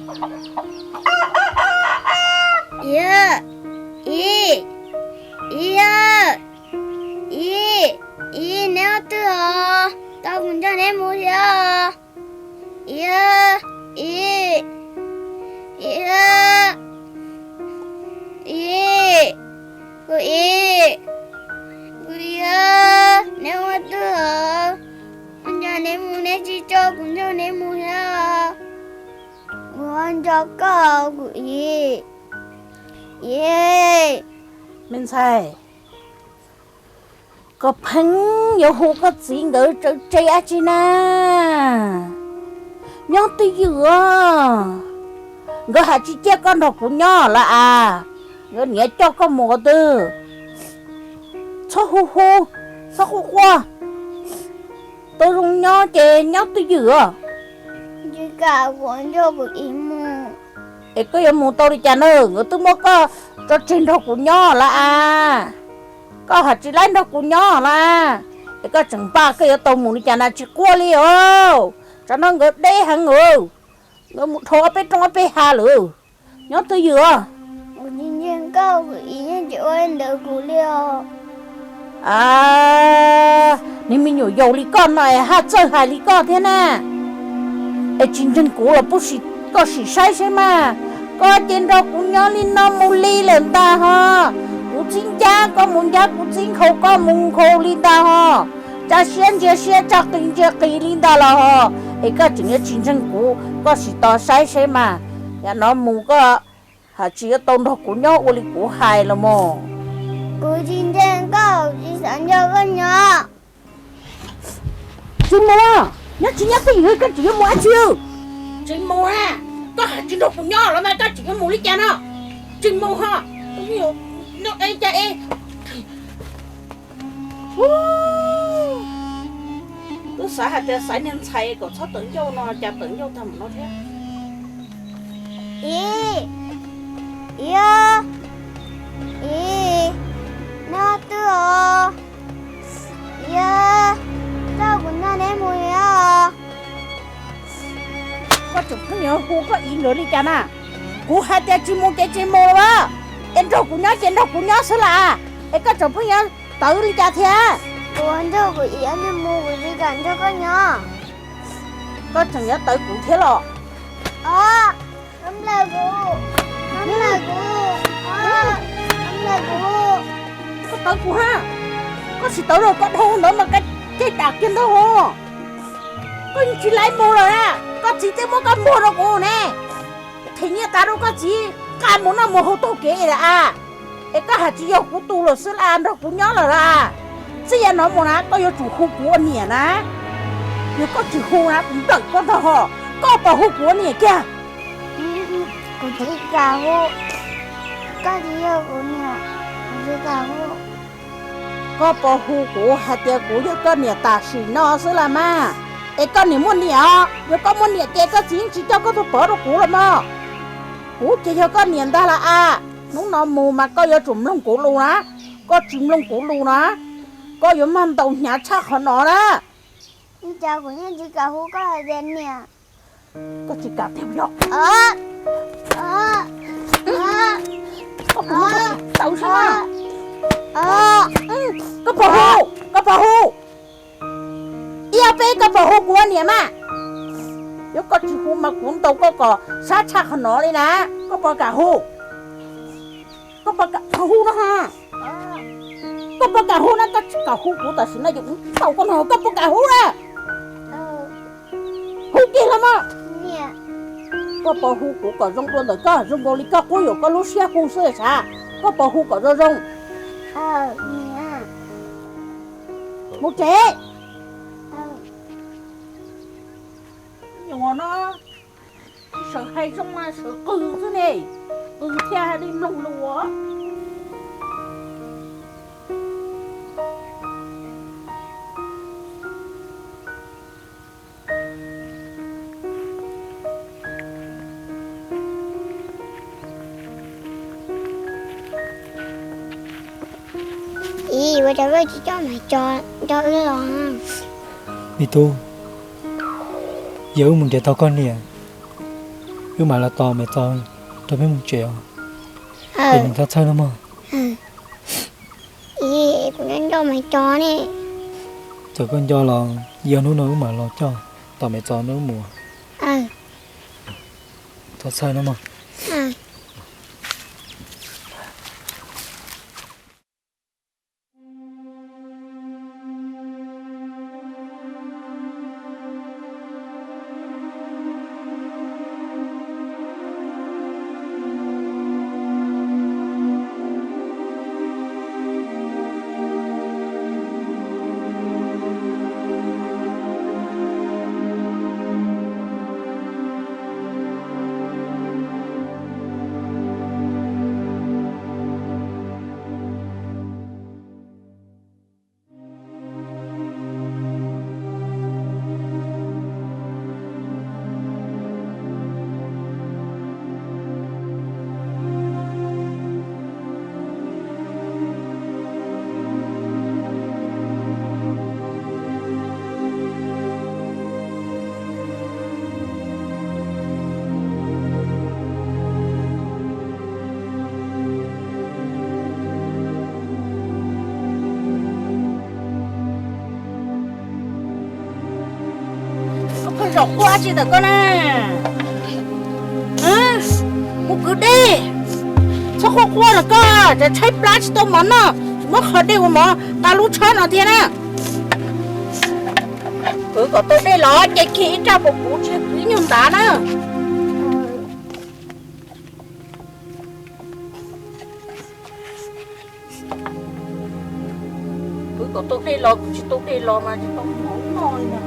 Iv, Iv, Iv, Iv, Iv, neb ua twg os? Tau kuv nrog neb mus thiab. Iv, Iv, Iv, Iv, kuv Iv, kuv Iv, neb ua twg os? Kuv nrog neb mus, neb tsis tso kuv nrog neb mus thiab. Kuv nrog koj, kuv Iv. Iv, me ntxhais, koj pheej yuav hu koj txiv nkawd tsawv tsev dab tsi na? Nyob twj ywm os, nkawd hais tsis cia koj nrog kuv nyob lawm as. Nkawd niaj coj koj mus ua twg? Txhob hu hu, txhob quaj quaj, tau zoo nyob ces nyob twj ywm os. Tsis kam, kuv nrog kuv Iv mus. Es koj yuav mus tau li cas na? Nkawd twb muab koj tso tseg nrog kuv nyob lawm as. Koj hais tsis laib nrog kuv nyob lawm, es koj tseem npaj koj yuav tau mus li cas na? Tsis quaj li os, tsam no nkawd deb heev os. Nkawd mus dhau ob peb roob ob peb hav lawm. Nyob twj ywm os. Kuv tsis ntseeg koj, kuv Iv yeej tsis ua li ntawd kuv li os. A, niag me nyuam yaus li koj no es haj txawj hais li koj thiab na. Es tsis ntseeg kuv los pub koj sim saib seb mas. Koj ces nrog kuv nyob li no mus li lawm ntag ho. Kuv txib ncab koj mus ncab, kuv txib nkhaus koj mus nkhaus li ntag ho. Tsa siab ntsia siab, tsa qis ntsia qis li ntag los ho. Es koj tseem yuav tsis ntseeg kuv, koj sim tos saib seb mas. Yav no mus koj haj tsis yuav tau nrog kuv nyob ua li kuv hais los mas. Kuv tsis ntseeg koj, tsis xav nrog koj nyob. Tsis mus, nyob tsis nyob twj ywm, koj tseem yuav mus dab tsi? Tsis mus na, koj hais tsis nrog kuv nyob los mas koj tseem yuav mus li cas no? Tsis mus ho. Cas e, twb xav hais tias xaiv niag ntxhais kom txhob tawv ncauj no, cas tawv ncauj tag mus no thiab. Iv, Iv, Iv, neb twb os. Iv, coj kuv nrog neb mus os. Koj tseem pheej yuav hu koj Iv nkawd li cas na? Kuv hais tias tsis mus ces tsis mus los, es nrog kuv nyob ces nrog kuv nyob xwb las, es koj tseem pheej yuav tawv li cas thiab? Kuv nrog kuv Iv nrog mus, kuv tsis kam nrog koj nyob. Koj tseem yuav tawv kuv thiab los? Os, koj nplawm kuv, koj nplawm kuv, koj nplawm kuv. Koj tawv kuv hab, koj tsis tawv los koj dhau ntawd mas koj caj dam kiag ntag ho. Koj yeej tsis laib mus lawm na, koj txiv twb muab koj muag rau kuv ne. Them nyiaj tas rau koj txiv nqa mus noj mus haus taug kev lawm as. Es koj hais tsis yog kuv tus lawm xwb las, nrog kuv nyob lawm las. Txij yav no mus na koj yuav tsum hu kuv ua niam na. Yog koj tsis hu na kuv nplawm koj ntag ho. Koj puas hu kuv ua niam kiag? Kuv tsis kam hu, koj tsis yog kuv niam, kuv tsis kam hu. Koj puas hu kuv hais tias kuv yog koj niam tam sim no xwb las mas? Es koj niam muaj niam os, yog koj muaj niam ces koj txiv yeej tsis coj koj tus pov rau kuv los mog. Kuv ces yog koj niam ntag las as. Hnub no mus mas koj yuav tsum mloog kuv lus na. Koj tsis mloog kuv lus na, koj yuav mag ntaus hnyav tshaj qhov no na. Cas kuv yeej tsis kam hu koj hais tias niam. Koj tsis kam tiag yog? Koj puas hu, koj puas hu, ib ob peb koj puas hu kuv ua niam mas? Yog koj tsis hu mas kuv ntaus koj kom sab tshaj qhov no li na. Koj puas kam hu? Koj puas kam hu no? Koj puas kam hu na? Koj tsis kam hu kuv tam sim no ces kuv ntaus koj no, koj puas kam hu na? Hu kiag los mas. Koj puas hu kuv kom zoo dua ntawm koj, zoo nkaus li koj quab yuam koj lub siab hu xwb sav? Koj puas hu kom zoo zoo? Mus tsev. Nyuam no sawv hais zoo mas sawv qw xwb ne, qw thiaj hais li mloog lus. Ib, ua cas koj tsis coj Maiv Tso nrog wb los? Me tub, yog wb mus nrhiav tau koj niam, Wb mam los tos Maiv Txos rau peb mus tsev os. Es nws txhob txhawj nawb mog. Kuv nco nco Maiv Txos ne. Txawm koj nco los yog hnub no wb mam los coj, tos Maiv Txos no wb mus. Txhob txhawj nawb mog. Koj zaum quaj tsi ntawm koj na? Mus kwv dej, txhob quaj quaj los koj, tsam tshaib plab tsis tau mov noj, tsis muab qhov dej ua mov nqa lub tshob no thiab na. Kwv kom tau dej los ces khi ib raj puas puv tsis kwv nyuag ntav na. Kwv kom tau dej los, kwv tsis tau dej los mas tsis tau mov noj li na.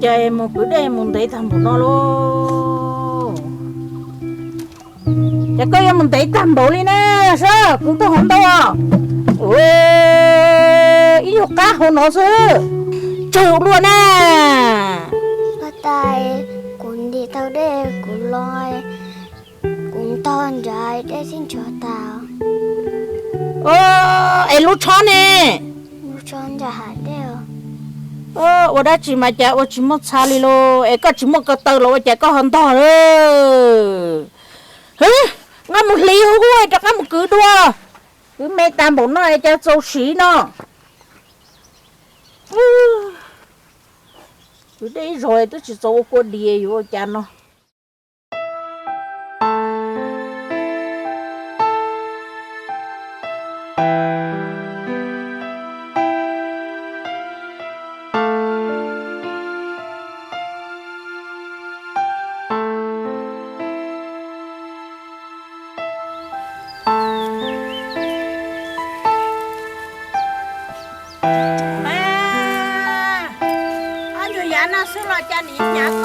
Cas mus kwv dej mus ntev tag npaum no lauj? Ces koj yuav mus ntev tag npaum li na, sab kwv tau hov ntau os. Ua ib nyuag qab hauv no xwb, tsawg ua luaj na. Huab tais, kuv ntim tau dej kuv los, kuv ntog nrad dej thiaj nrov tas. Es lub tshob ne? Lub tshob nram hav dej. Ua dab tsi mas cas ua tsis muaj txha li lauj? Es koj tsis muaj ko taw los ua cas koj ho ntog? Hwb, nqa mus hliv huv huv rov qab mus kwv dua. Kwv me tag npaum no es cas txaus siv no. Kwv dej ib zaug twb tsis txaus ua kua diav yuav ua cas no.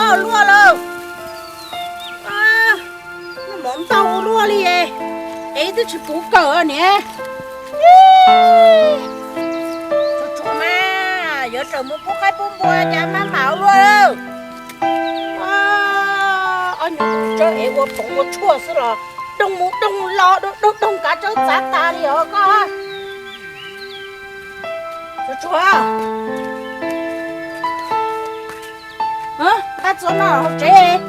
Luaj lawm. Noj mov ntau luaj li, es twb tsis puv kawm niam. Tsuag tsuag mas yuav raws mus pub qaib pub npua cas maj mam luaj lawm. Ob nyuag tus tsawb es ua poov ua tshuaj xwb los doog mus doog los doog doog kav tsawb txav tas li os koj. Tsuag tsuag, nqa txuas no hauv tsev,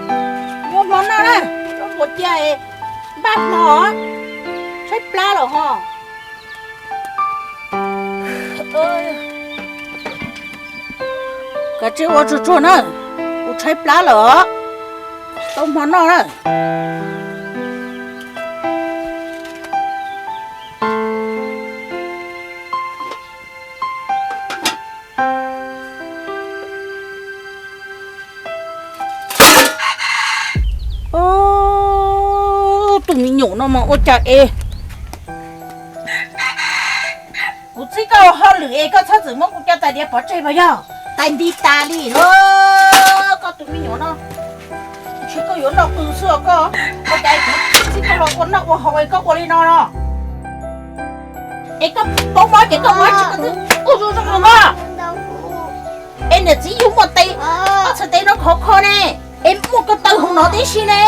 muab hmo noj na, muab cia npaj hmo, tshaib plab lawm ho. Kav tsij ua tsuag tsuag na, kuv tshaib plab lawm os, tau hmo noj na. Tus me nyuam no mas ua cas es kuv txib koj ua hauj lwm es koj txhob txwm muab kuv coj tais diav pov tseg mas yog tais nti tas li os. Koj tus me nyuam no, tsis koj yuav noj qws xwb os koj. Ua cas kuv txib koj los ua noj ua haus es koj ua li no no? Es koj paub mob ces koj ua tsis koj twb ua zoo zoo los mas. Es niam txiv yug muaj tes, ob txhais tes no khov kho ne, es muaj ko taw hauv no tib si ne.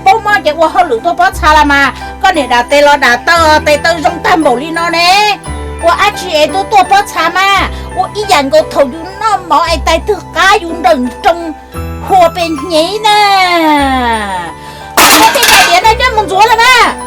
Paub mob ces ua hauj lwm tuaj pob txha los mas, koj niam dam tes los dam taw, tes taw zoo tag npaum li no ne. Ua dab tsi es tuaj tuaj pob txha mas, ua ib yam nkaus thaum yus noj mov es tais twg qab yus nrawm nroos hua pes hnyev na. Koj tej tais diav no coj mus ntxuav los mas.